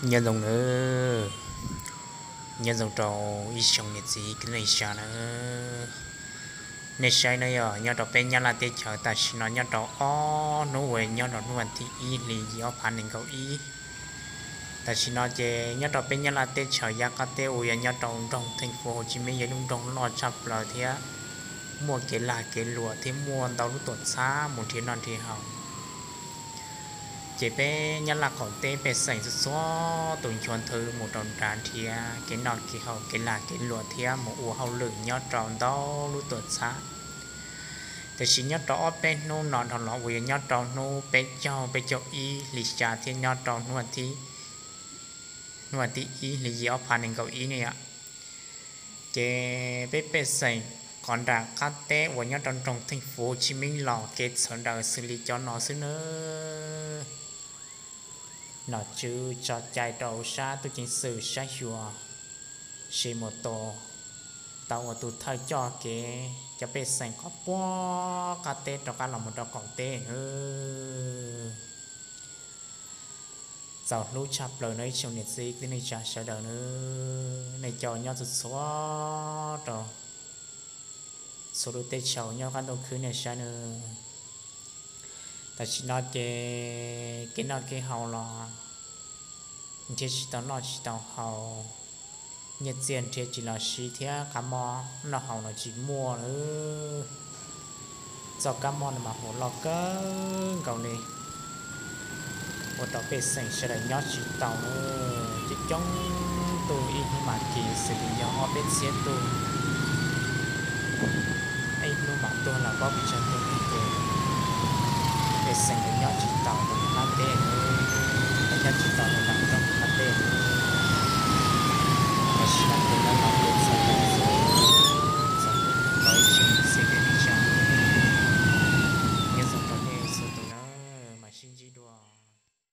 Nyob zoo nawb, nyob zoo rau ib tsoom niam txiv kwv tij neej tsa nawb. Nej saib nawb, yog nyob rau peb Nyab Laj teb chaws tam sim no nyob rau ob hnub uas nyob rau hnub vas thib ib hli yim ob phav nees nkaum ib. Tam sim no ces nyob rau peb Nyab Laj teb chaws yav qab teb uas yog nyob rau nroog Theej Fuv Hauv Tsib Meeb, yog lub nroog loj tshaj plaws thiab muaj kev lag kev luam thiab muaj ntau lub tuam txhab mus nrhiav noj nrhiav haus. Ces peb Nyab Laj qaum teb pej xeem txhua txhua tus nchuav nthwv mus rau nrad nrhiav kev noj kev haus, kev lag kev luam thiab mus ua hauj lwm nyob rau ntau lub tuam txhab. Tiam sis nyob rau ob peb hnub no dhau los uas yog nyob rau hnub peb caug, peb caug ib hli xya thiab nyob rau hnub vas thib, hnub vas thib ib hli yim ob phav nees nkaum ib ne yom, ces peb pej xeem qhov nram qab teb uas nyob rau nroog Theej Fuv Tsib Meeb los kev txhawv daws xws li cov no xwb nawb. Nom tswv tso cai rau sab tub ceev xwm saib xyuas, se mus tos tau ua tus thawj coj kev cov pej xeem qhov puag qab teb rov qab los mus rau qaum teb nawb. Txaus hlub tshaj plaws no ib tsoom niam txiv kwv tij neej tsa sawv daws nawb, nej cov nyob txhua txhua rau txhua lub teb chaws nyob qab ntuj khwb nej saib nawb. Tam sim no ces kev noj kev haus los nrhiav tsis tau noj tsis tau haus, nyiaj txiaj nrhiav tsis los siv thiab qab mob noj haus los tsis muaj lawm. Txoj kab mob no mas hu loj kawg nkaus li, ua rau pej xeem sawv daws nyob tsis tau lawm. Coob coob tug ib hnub mas kis xws li yog ob peb txhiab tug, ib hnub mas tuag los paub pes tsawg tug li ces pej xeem lawv nyob tsis tau rau qab teb, lawv nyob tsis tau